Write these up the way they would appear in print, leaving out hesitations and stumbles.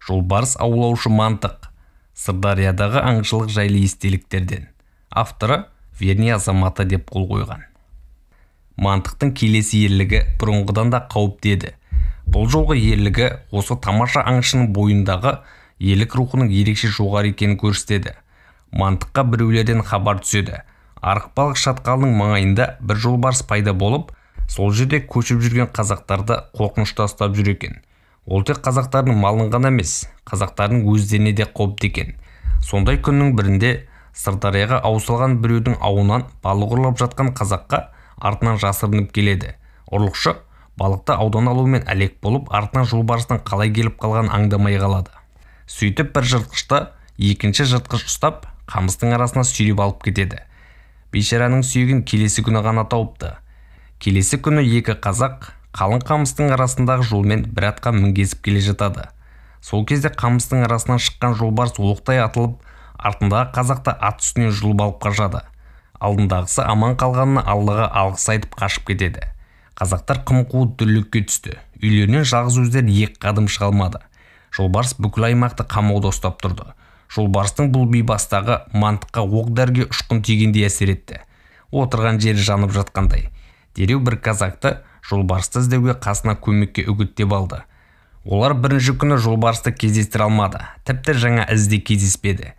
Жолбарыс аулаушы Мантық. Сырдариядағы аңшылық жайлы естеліктерден. Авторы Верный азаматы деп қол қойған. Мантықтың келесі ерлігі бұрынғыдан да қауіпті еді. Бұл жолғы ерлігі осы тамаша аңшының бойындағы ерлік рухының ерекше жоғары екенін көрсетеді. Мантыққа біреулерден хабар түседі. Арықбалық шатқалының маңайында бір жолбарыс пайда болып, сол жерде көшіп жүрген қазақтарды қорқынышта ұстап жүр екен. Ол тек қазақтардың малын ғана емес, қазақтардың өздеріне де қауіпті екен. Сондай күннің бірінде Сырдарияға ауысылған біреудің ауынан балық ұрлап жатқан қазаққа артынан жасырынып келеді. Ұрлықшы балықты аудан алумен әлек болып, артынан жолбарыстың қалай келіп қалғанын аңдамай қалады. Сөйтіп бір жыртқышты екінші жыртқыш ұстап, қамыстың арасына сүйреп алып кетеді. Бейшараның сүйегін келесі күні ғана тауыпты. Келесі күні екі қазақ қалың қамыстың арасындағы жолмен бір атқа мінгесіп келе жатады. Сол кезде қамыстың арасынан шыққан жолбарыс оқтай атылып, артындағы қазақты ат үстінен жұлып алып қашады. Алдындағысы аман қалғанына Аллаға алғыс айтып қашып кетеді. Қазақтар қым-қуыт дүрлікке түсті. Үйлерінен жалғыз өздері екі қадым шыға алмады. Жолбарыс бүкіл аймақты қамауда ұстап тұрды. Жолбарыстың бұл бейбастағы Мантыққа оқ-дәріге ұшқын тигендей әсер етті. Отырған жері жанып жатқандай. Дереу бір казакты жолбарысты іздеуге қасына көмекке үгіттеп алды. Олар бірінші күні жолбарысты кездестіре алмады. Тіпті жаңа із де кездеспеді.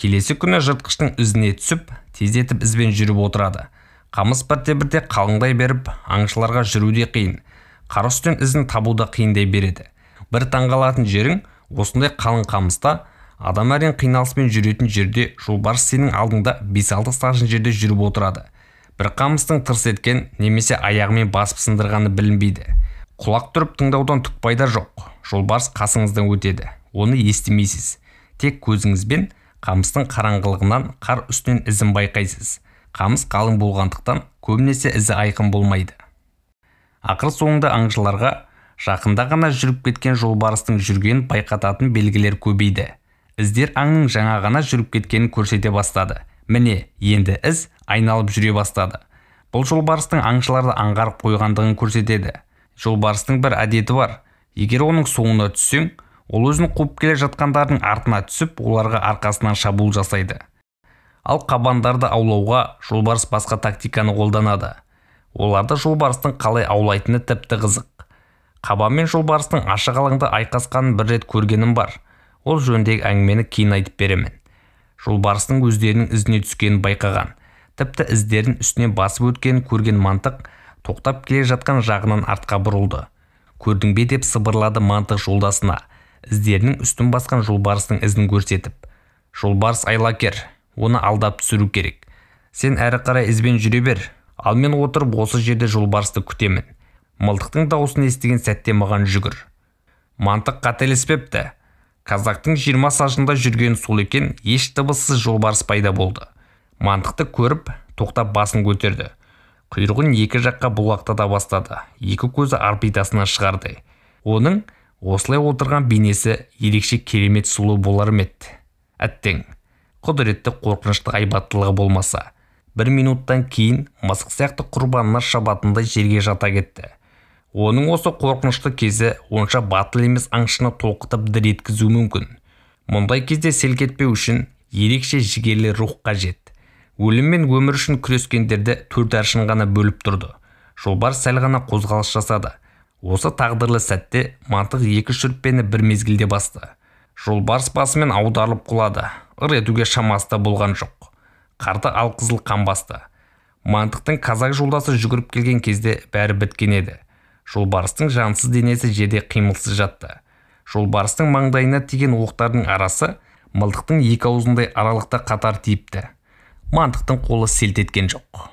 Келесі күні жыртқыштың ізіне түсіп, тездетіп ізбен жүріп отырады. Қамыс бірте-бірте қалыңдай беріп, аңшыларға жүру де қиын. Қар үстінен ізін табу да қиындай береді. Бір таңғалатын жерің, осындай қалың қамыста, адам әрең қиналыспен жүретін жерде жолбарыс сенің алдыңда 5-6 сажын жерде жүріп отырады. Бір қамыстың тырс еткен немесе аяғымен басып сындырғаны білінбейді. Құлақ түріп тыңдаудан түк пайда жоқ. Жолбарыс қасыңыздан өтеді. Оны естімейсіз. Тек көзіңізбен қамыстың қараңғылығынан қар үстінен ізін байқайсыз. Қамыс қалың болғандықтан көбінесе ізі айқын болмайды. Ақыр соңында аңшыларға жақында ғана жүріп кеткен жолбарыстың жүргенін байқататын белгілер көбейді. Іздер аңның жаңа ғана жүріп кеткенін көрсете бастады. Міне, енді із айналып жүре бастады. Бұл жолбарыстың аңшыларды аңғарып қойғандығын көрсетеді. Жолбарыстың бір әдеті бар. Егер оның соңына түссең, ол өзін қуып келе жатқандардың артына түсіп, оларға арқасынан шабуыл жасайды. Ал қабандарды аулауға жолбарыс басқа тактиканы қолданады. Оларды жолбарыстың қалай аулайтыны тіпті қызық. Қабан мен жолбарыстың ашық алаңда айқасқанын бір рет көргенім бар. Ол жөніндегі әңгімені кейін айтып беремін. Жолбарыстың өздерінің ізіне түскенін байқаған, тіпті іздерін үстінен басып өткенін көрген Мантық тоқтап келе жатқан жағынан артқа бұрылды. Көрдің бе деп сыбырлады Мантық жолдасына, іздерінің үстін басқан жолбарыстың ізін көрсетіп. Жолбарыс айлакер, оны алдап түсіру керек. Сен әрі қарай ізбен жүре бер, ал мен отырып осы жерде жолбарысты күтемін. Мылтықтың дауысын естіген сәтте маған жүгір. Мантық қателеспепті. Казактың 20 сажында жүрген сол екен, еш дыбыссыз жолбарыс пайда болды. Мантықты көріп, тоқтап басын көтерді. Құйрығын екі жаққа бұлғақтата бастады. Екі көзі арпитасынан шығарды. Оның осылай отырған бейнесі ерекше керемет сұлу болар ма еді? Әттең, құдіретті қорқынышты айбаттылығы болмаса. Бір минуттан кейін мысық сияқты құрбанына шабатындай жерге жата кетті. Оның осы қорқынышты кезі онша батыл емес аңшыны толқытып дір еткізуі мүмкін. Мұндай кезде селк етпеу үшін ерекше жігерлі рух қажет. Өлім мен өмір үшін күрескендерді төрт аршын ғана бөліп тұрды. Жолбарыс сәл ғана қозғалыс жасады. Осы тағдырлы сәтте Мантық екі шүріппені бір мезгілде басты. Жолбарыс басымен аударылып құлады. Ыр етуге шамасы да болған жоқ. Қарды алқызыл қан басты. Мантықтың казак жолдасы жүгіріп келген кезде бәрі біткен еді. Жолбарыстың жансыз денесі жерде қимылсыз жатты. Жолбарыстың маңдайына тиген оқтардың арасы мылтықтың екі аузындай аралықта қатар тиіпті. Мантықтың қолы селт еткен жоқ.